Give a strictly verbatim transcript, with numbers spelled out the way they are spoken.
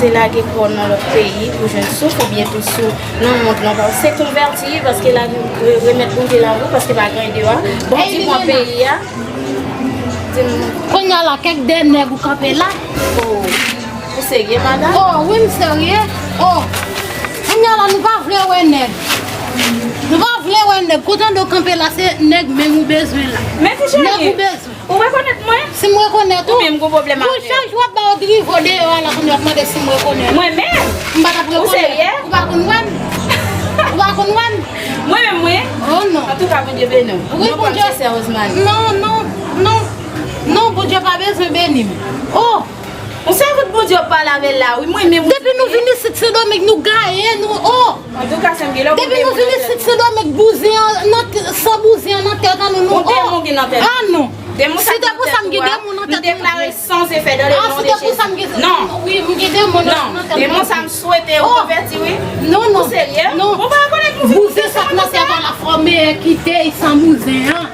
Se lage kò w nan lòt peyi pou jwenn souf oubyen tou sou nan mond lan. Se konvèti, paske lage, remèt Bondye lavi w, paske pa gen deyò a. Bondye pran peyi a. Di m. Kounye a la, kèk de nèg ou kanpe la. Oh, ou serye, madanm? Oh, wi, m serye. Oh, kounye a la, nou pa vle wè nèg. Nou pa vle wè nèg. Kontan de w kanpe la, se nèg menm ou bezwen la. Men ti cheri. Nèg ou bezwen. Ou rekonèt mwen? Si m rekonèt ou, oubyen m gon pwoblèm avè w? Pou chak jou w ap ba yo drivo deyò a la, kounye w ap mande si m rekonèt ou. Mwen menm? M pa t ap rekonèt. Ou serye? Ou pa konn wè m? Ou pa konn wè m? Mwen menm, mwen? Oh non. Antouka, Bondye beni w. Wi, Bondye. Non, non, non. Non, Bondye pa bezwen beni m. Oh! Yon sèvant Bondye w ap pale avè l la, wi. Mwen menm, wi. Depi nou vin isit Sendomeng, nou gaye, nou, oh! Antouka, sè m, gen lè w... Depi nou vin isit Sendomeng, bouzen an nan tè, san bouzen an nan tèt an nou, nou, oh! Yon demon gen nan tèt ou. Ah non. Si te pou sa, m gen demon nan tèt mwen vre. M deklare sans et effets dans le nom de Jésus. Ah, si te pou sa, m gen... Non. Wi, m gen demon nan tèt mwen vre. Non. Demon sa, m swete ou konvèti, wi. Non, non. Ou serye? Non. Ou pa rekonèt mwen vin... Bouzen sa k nan tèt an la fò meyè kite l san bouzen an.